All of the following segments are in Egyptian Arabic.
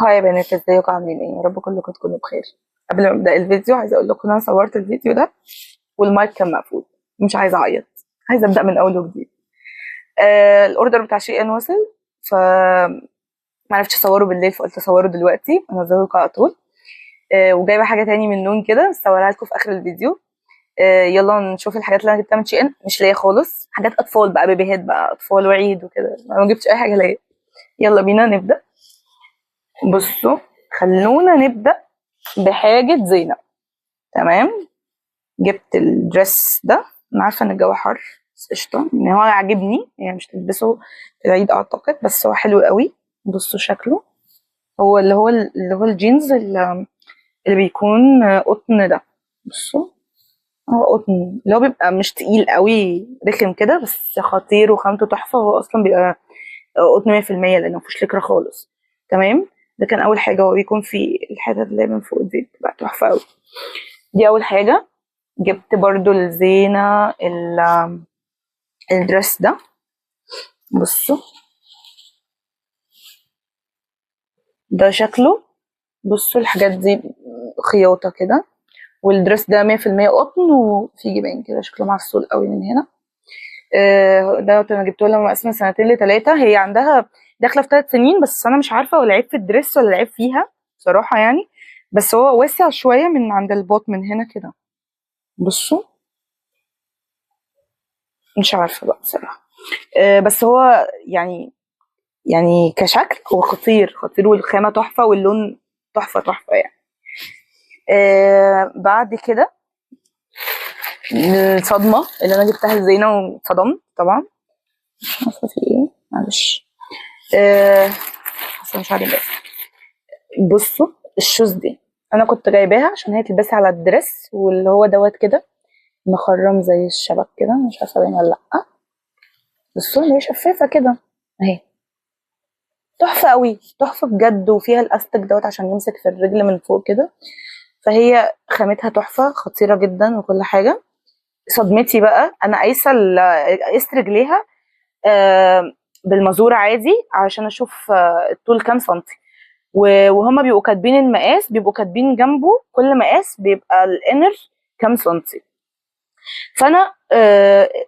Hi يا بنات، ازيكم؟ عاملين ايه؟ يا رب كلكم تكونوا بخير. قبل ما ابدا الفيديو عايزه اقول لكم ان انا صورت الفيديو ده والمايك كان مقفول، مش عايزه اعيط، عايزه ابدا من اول وجديد. ال order بتاع شي ان وصل، ف ما عرفتش اصوره بالليل، فقلت اصوره دلوقتي انزله لكم على طول. وجايبه حاجة تاني من نون كده، بس اصورها لكم في اخر الفيديو. يلا نشوف الحاجات اللي انا جبتها من شي ان. مش ليا خالص، حاجات اطفال بقى، بيبيهات بقى، اطفال وعيد وكده، انا ما جبتش اي حاجة ليا. يلا بينا نبدا. بصوا، خلونا نبدا بحاجة زينب. تمام، جبت ال dress ده. انا عارفه ان الجو حر بس قشطه، ان هو عاجبني، يعني مش تلبسه في العيد اعتقد، بس هو حلو قوي. بصوا شكله، هو اللي هو الجينز اللي بيكون قطن ده. بصوا هو قطن اللي هو بيبقى مش تقيل قوي، رخم كده، بس خطير وخامته تحفة. هو اصلا بيبقى قطن 100% لانه مفيهوش لكرة خالص. تمام، ده كان اول حاجة. هو بيكون في الحتت اللي من فوق دي بتبقى تحفة قوي. دي اول حاجة. جبت برضو الزينة ال dress ده. بصوا ده شكله. بصوا الحاجات دي خياطة كده، وال dress ده 100% قطن، وفي جبان كده، شكله معسول قوي من هنا. ده انا جبته لها مقاس من سنتين لتلاتة، هي عندها داخله في 3 سنين، بس انا مش عارفه هو العيب في ال dress ولا العيب فيها بصراحة يعني، بس هو واسع شوية من عند الباط من هنا كده. بصوا مش عارفه بقى بصراحة. بس هو يعني كشكل هو خطير خطير، والخامه تحفة، واللون تحفة تحفة يعني. بعد كده الصدمة اللي انا جبتها لزينه واتصدمت طبعا، مش عارفه في ايه، معلش. اصلا مش عارفه. بصوا ال shoes دي انا كنت جايباها عشان هي تلبسها على ال dress، واللي هو دوت كده مخرم زي الشبك كده، مش عارفه باين ولا لا. بصوا هي شفافة كده اهي، تحفة قوي، تحفة بجد، وفيها الاستك دوت عشان يمسك في الرجل من فوق كده، فهي خامتها تحفة خطيرة جدا وكل حاجة. صدمتي بقى، انا قايسه قيست رجليها بالمزوره عادي عشان اشوف الطول كام سنتي، وهما بيبقوا كاتبين المقاس، بيبقوا كاتبين جنبه كل مقاس بيبقى ال inner كام سنتي. فانا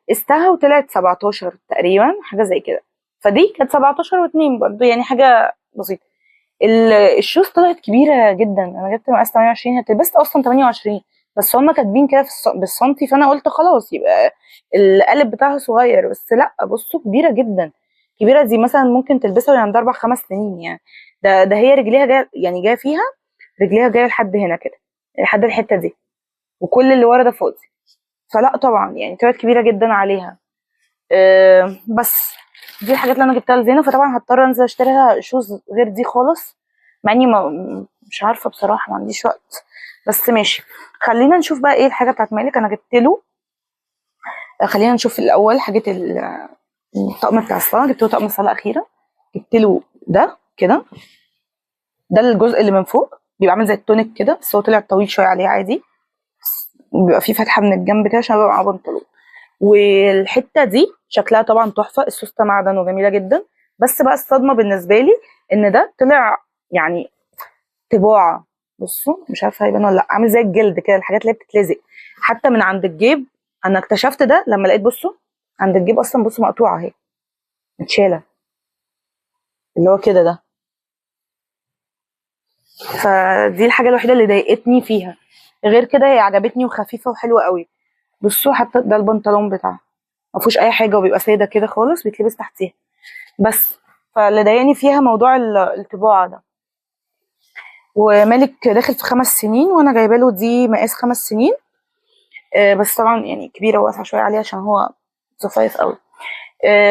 قستها وطلعت 17 تقريبا، حاجة زي كده، فدي كانت 17.2 برضو، يعني حاجة بسيطة. ال shoes طلعت كبيرة جدا، انا جبت مقاس 28، هي لبست اصلا 28، بس هما كاتبين كده بالسنتي، فانا قلت خلاص يبقى القالب بتاعها صغير، بس لا بصوا كبيرة جدا، كبيرة دي مثلا ممكن تلبسها وهي عندها 4-5 سنين يعني. ده هي رجليها جاية، يعني جاية فيها رجليها جاية لحد هنا كده، لحد الحتة دي، وكل اللي ورا ده فاضي، فلا طبعا يعني طلعت كبيرة جدا عليها. بس دي الحاجات اللي انا جبتها لزينه، فطبعا هضطر انزل اشتريها shoes غير دي خالص، مع اني مش عارفه بصراحة، ما عنديش وقت، بس ماشي. خلينا نشوف بقى ايه الحاجة بتاعت مالك. انا جبت له، خلينا نشوف الاول حاجة الطقم بتاع الصلاة. جبت له طقم الصلاة اخيرا، جبت له ده كده، ده الجزء اللي من فوق بيبقى عامل زي التونيك كده، بس هو طلع طويل شوية عليه عادي، بيبقى فيه فتحه من الجنب كده عشان بيبقى معاه بنطلون. والحتة دي شكلها طبعا تحفة، السوسته معدن وجميلة جدا. بس بقى الصدمة بالنسبة لي ان ده طلع يعني طباعه، بصوا مش عارفه هيبان ولا لا، عامل زي الجلد كده، الحاجات اللي هي بتتلزق حتى من عند الجيب. انا اكتشفت ده لما لقيت، بصوا عند الجيب اصلا، بصوا مقطوعة اهي، متشاله اللي هو كده ده. فدي الحاجة الوحيدة اللي ضايقتني فيها، غير كده هي عجبتني وخفيفة وحلوه قوي. بصوا حتى ده البنطلون بتاعها ما فيهوش اي حاجة، وبيبقى ساده كده خالص، بيتلبس تحتيها بس. فاللي ضايقني فيها موضوع الطباعة ده. ومالك داخل في 5 سنين، وانا جايبه له دي مقاس 5 سنين، بس طبعا يعني كبيرة وواسعه شوية عليه عشان هو زفايف قوي.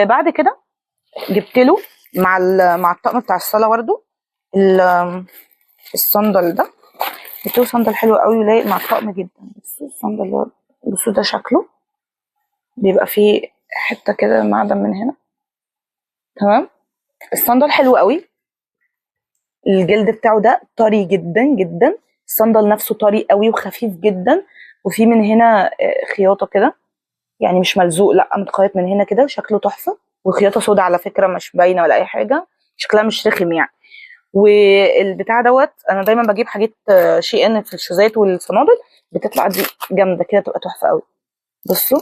بعد كده جبت له مع الطقم بتاع الصلاة برده الصندل ده، جبت له صندل حلو قوي ولايق مع الطقم جدا. بصوا الصندل ده، بصوا ده شكله، بيبقى فيه حتة كده معدن من هنا. تمام، الصندل حلو قوي، الجلد بتاعه ده طري جدا جدا، الصندل نفسه طري قوي وخفيف جدا، وفي من هنا خياطة كده، يعني مش ملزوق، لا متخيط من هنا كده، شكله تحفة. وخياطه سودا على فكرة، مش باينة ولا اي حاجة، شكلها مش رخم يعني. والبتاع دوت انا دايما بجيب حاجات SHEIN في الشوزات والصنادل، بتطلع دي جامدة كده، تبقى تحفة قوي. بصوا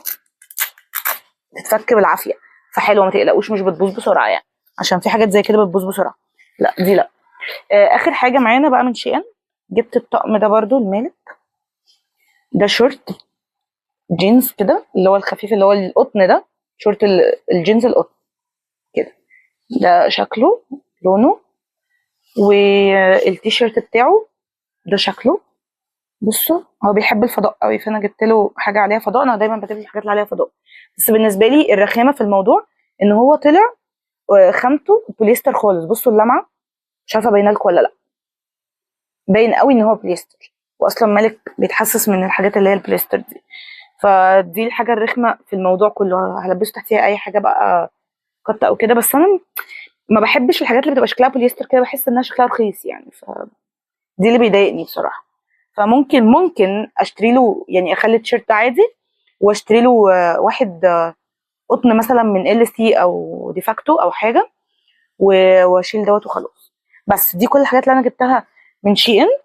تتفك بالعافية، فحلوه ما تقلقوش مش بتبوظ بسرعة يعني، عشان في حاجات زي كده بتبوظ بسرعة. لا دي لا. اخر حاجة معانا بقى من SHEIN، جبت الطقم ده برضو المالك. ده شورت جينز كده اللي هو الخفيف اللي هو القطن ده، شورت الجينز القطن كده، ده شكله لونه. والتيشيرت بتاعه ده شكله. بصوا هو بيحب الفضاء قوي، فانا جبت له حاجة عليها فضاء. انا دايما بجيب الحاجات اللي عليها فضاء، بس بالنسبة لي الرخامه في الموضوع ان هو طلع خامته بوليستر خالص. بصوا اللمعة، مش عارفه باينة لكم ولا لا، باين قوي ان هو بوليستر، واصلا مالك بيتحسس من الحاجات اللي هي البوليستر دي، فدي الحاجة الرخمه في الموضوع كله. هلبسه تحتيها اي حاجة بقى قطة او كده، بس انا ما بحبش الحاجات اللي بتبقى شكلها بوليستر كده، بحس انها شكلها رخيص يعني، فدي اللي بيضايقني بصراحة. فممكن اشتري له يعني، اخلي التيشيرت عادي واشتري له واحد قطن مثلا من LC او ديفاكتو او حاجة، واشيل دوت وخلاص. بس دي كل الحاجات اللي انا جبتها من SHEIN.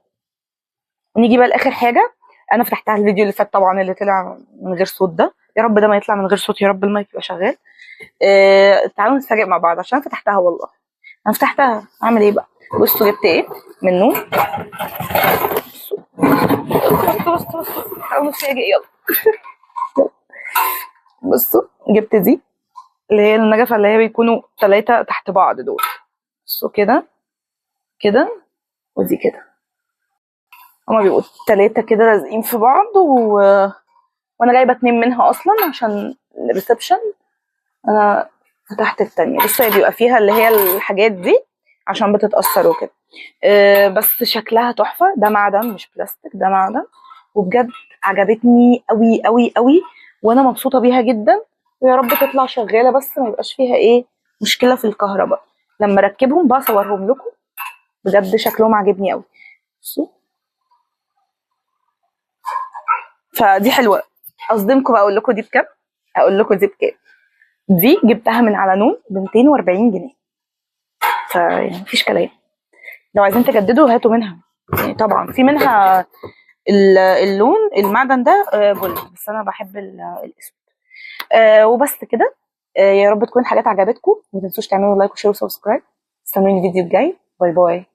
ونيجي بقى لاخر حاجة انا فتحتها الفيديو اللي فات طبعا، اللي طلع من غير صوت ده، يا رب ده ما يطلع من غير صوت، يا رب المايك يبقى شغال. تعالوا نتفاجئ مع بعض عشان فتحتها، والله انا فتحتها. اعمل ايه بقى؟ بصوا جبت ايه من نون. بصوا بصوا بصوا، تعالوا نتفاجئ يلا. بصوا جبت دي اللي هي النجفه اللي هي بيكونوا 3 تحت بعض دول. بصوا كده كده ودي كده، هما بيبقوا 3 كده لازقين في بعض، وانا جايبه 2 منها اصلا عشان ال reception. انا فتحت التانية. بصوا هي بيبقى فيها اللي هي الحاجات دي عشان بتتأثر وكده، بس شكلها تحفة. ده معدن مش بلاستيك، ده معدن، وبجد عجبتني قوي قوي قوي، وانا مبسوطة بيها جدا. ويا رب تطلع شغالة بس ما يبقاش فيها ايه مشكلة في الكهرباء. لما اركبهم بقى اصورهم لكم، بجد شكلهم عاجبني قوي. بصوا فدي حلوة. اصدمكم بقى اقول لكم دي بكام، اقول لكم دي بكام. دي جبتها من على نون ب 240 جنيه، فمفيش كلام. لو عايزين تجددوا هاتوا منها يعني، طبعا في منها اللون المعدن ده gold، بس انا بحب الاسود. وبس كده. يا رب تكون الحاجات عجبتكم، وما تنسوش تعملوا like و share و subscribe. استنوني الفيديو الجاي. bye bye.